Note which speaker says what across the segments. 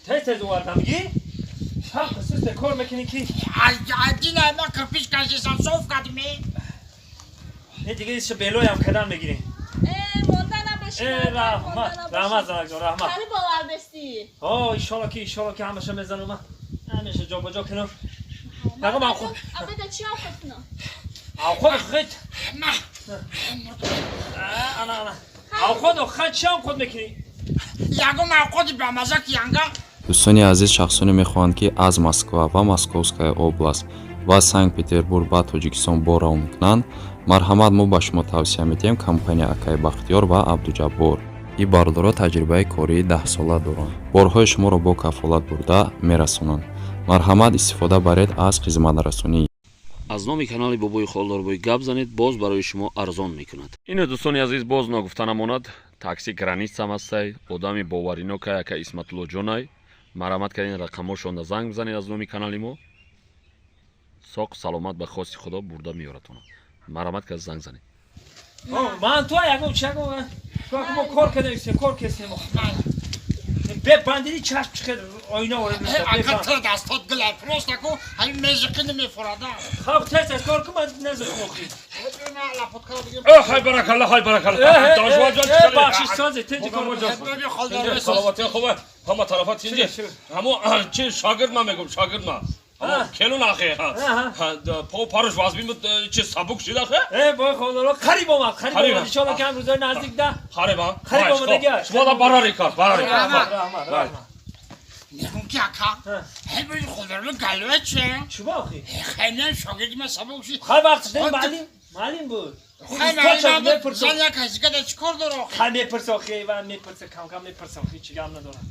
Speaker 1: Тез-тез овардам мигӣ? Шаб хусусе кор мекунӣ ки
Speaker 2: Дина ма кирпич кашисам соф кардим.
Speaker 1: Не дига иша белоям кадан мегирем.
Speaker 3: Монда набошӣ.
Speaker 1: Раҳмат, раҳмат занакҷон, раҳмат.
Speaker 3: Қариб овардасти.
Speaker 1: О, иншолло ки иншолло ки ҳамаша мезанам ман. Ҳамеша ҷо ба ҷо кунам. Нақо ман худ
Speaker 3: Абеда чӣ овқат кунам?
Speaker 1: Авқот хит.
Speaker 2: Ма.
Speaker 1: Ана ана. Авқот охир чӣ авқот мекунӣ?
Speaker 2: Ягон авқоти бамаза ки янга.
Speaker 4: Дӯстони азиз, шахсоне мехоҳанд, ки аз Москва ва Московская область ва Санкт-Петербург ба Тоҷикистон бор равон кунанд, марҳамат, мо ба шумо тавсия медиҳем компания акаи Бахтиёр ва Абдуҷаббор. Ин бародаро таҷрибаи кории 10-сола доранд, борҳои шуморо бо кафолат бурда мерасонанд. Марҳамат, истифода баред аз хизматрасонӣ.
Speaker 5: Аз номи канали Бобои Холдорбой гап занед, боз барои шумо арзон мекунад.
Speaker 6: Ино, дӯстони азиз, боз ногуфта намонад, такси Границам ҳастай, одами боваринокай, ака Исматуллоҷонай. Марҳамат кардин, рақамҳошонда занг бизанед, аз номи канали мо соқ саломат ба хости Худо бурда меёратона. Марҳамат кард, занг занед.
Speaker 1: Ман ту ягон чи ягон мо кор кардем, кор кардем. Бе бандиди чашм чихел оина ворид.
Speaker 2: Ака, ту дастот гилай, просто ку ҳамин межиқи намефурада.
Speaker 1: Хаб, тез тез кор кун, ман назихм охи.
Speaker 6: Ҳай баракалла, ҳай баракалла, донишманҷон.
Speaker 1: Бахшиш, созе тинҷи кор.
Speaker 6: Саломатӣ хубе, ҳама тарафа тинҷи. Ҳамо чи шогирд ма мегум, шогирд ма келун ахе по паруш вазбин буд, чи сабук шид ахе.
Speaker 1: Э, бой хондаро қариб омад, қариб омад, иншолло ки ҳам рӯзои наздик да.
Speaker 6: Қариб, а?
Speaker 1: Қариб омадагӣ.
Speaker 6: Шумо да барари кор, барари кор.
Speaker 1: Раҳмат, раҳмат.
Speaker 2: Мегум ки ака, ҳай бои холдорбой галва че?
Speaker 1: Чуба охи?
Speaker 2: Хайнан шогирди ма сабук шид.
Speaker 1: Хай, вақтш не, маълим, маълим буд.
Speaker 2: Хай, маълим зан як ҳазига да чӣ кор дора охи?
Speaker 1: Хай, мепурса охи, ва мепурса, кам кам мепурса охи, чӣ гап надорам.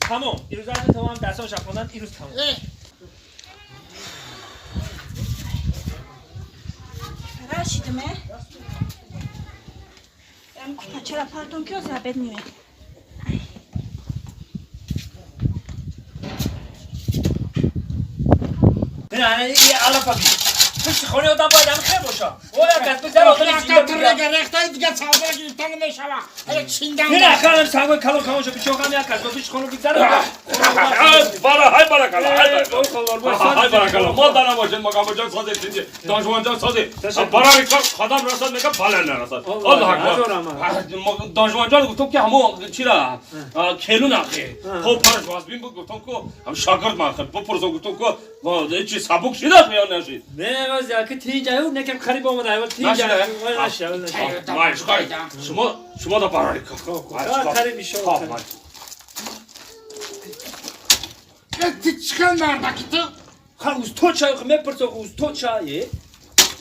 Speaker 1: Тамом, ирӯз аз тамом дарсон шаб хондан, ирӯз тамом.
Speaker 3: Рашидме? Ам кутачара партон ки оза обед меояд.
Speaker 1: Не, не, алафа би. Пушти хонаи одам бояд ҳам хел боша. О, як кас бигзар, одами зинда бигирад.
Speaker 2: Рехтаи дига савдо гирифта намешава. Чиндан.
Speaker 1: Не, ахарам сангои калон калонша бичоқам, як кас ба пишти хона бигзар.
Speaker 6: Бара, ҳай баракалла, ҳай баракалла, ҳай баракалла. Мо да набошед, мақамоҷон, созе тинҷи, донишманҷон, созе. Барари кор қадам расад, мега бале нарасад. Аллоҳ акбар. Донишманҷон, гуфтам ки ҳамо чира келун ахи по параш вазбин буд, гуфтам ку ҳам шогирд ман бипурсам, гуфтам ку чи сабук шидах ё нашид?
Speaker 1: Не, воз яки тинҷа, некам қариб омада, тинҷа.
Speaker 6: Шумо, шумо да барари кор.
Speaker 1: Қариб, иншолло.
Speaker 2: Ти чӣ мардаки ту?
Speaker 1: Ха, устод ча мепурса, устод ча е.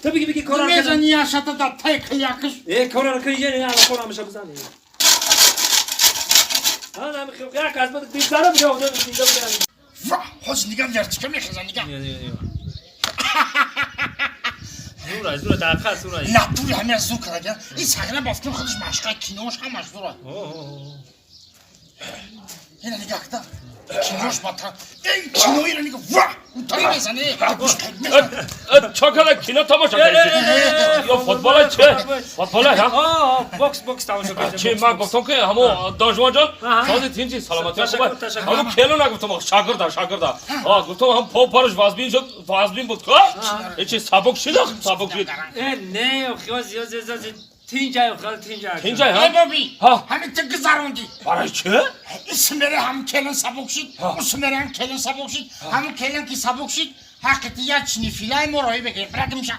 Speaker 1: Ту биги, биги кора.
Speaker 2: Мезани яшата да тай киякиш.
Speaker 1: Э, кора кини, не, ала кора меша бизани. Ха, нами як аз бад бизара бига одам зинда бигирам.
Speaker 2: Ва, ҳоз нига вертика мехеза, нига.
Speaker 1: Зура, зура, дақиқа зура.
Speaker 2: Натури ҳамин зур карда. Ин сагра бафтим худаш машқа кинош ҳамаш зура. Ина нига кида. Кинош бата. Эй, киноира нига, ва! Утари мезане.
Speaker 6: Чакала кино тамоша кардӣ ё футбола? Че футбола?
Speaker 1: Ҳа, бокс, бокс тамошо кардем.
Speaker 6: Чи ман гуфтам ки ҳамо донишманҷон, сози тинҷи, саломатӣ хуб, ҳамо келу нагуфтам, шогирда, шогирда гуфтам, ҳам по параш вазбин шуд, вазбин буд ка, чи сабук шид, сабук шид.
Speaker 1: Э, не, охи, ёз ёз ёз тинҷа, охи, тинҷа.
Speaker 6: Тинҷа,
Speaker 2: ҳа? Боби, ҳамин ту гузаронди.
Speaker 6: Барои чӣ?
Speaker 2: Исмере ҳам келин сабук шид, усмере ҳам келин сабук шид, ҳамун келин ки сабук шид, ҳаққи ти як чини филаи мо роҳӣ бекунем. Бирагимша.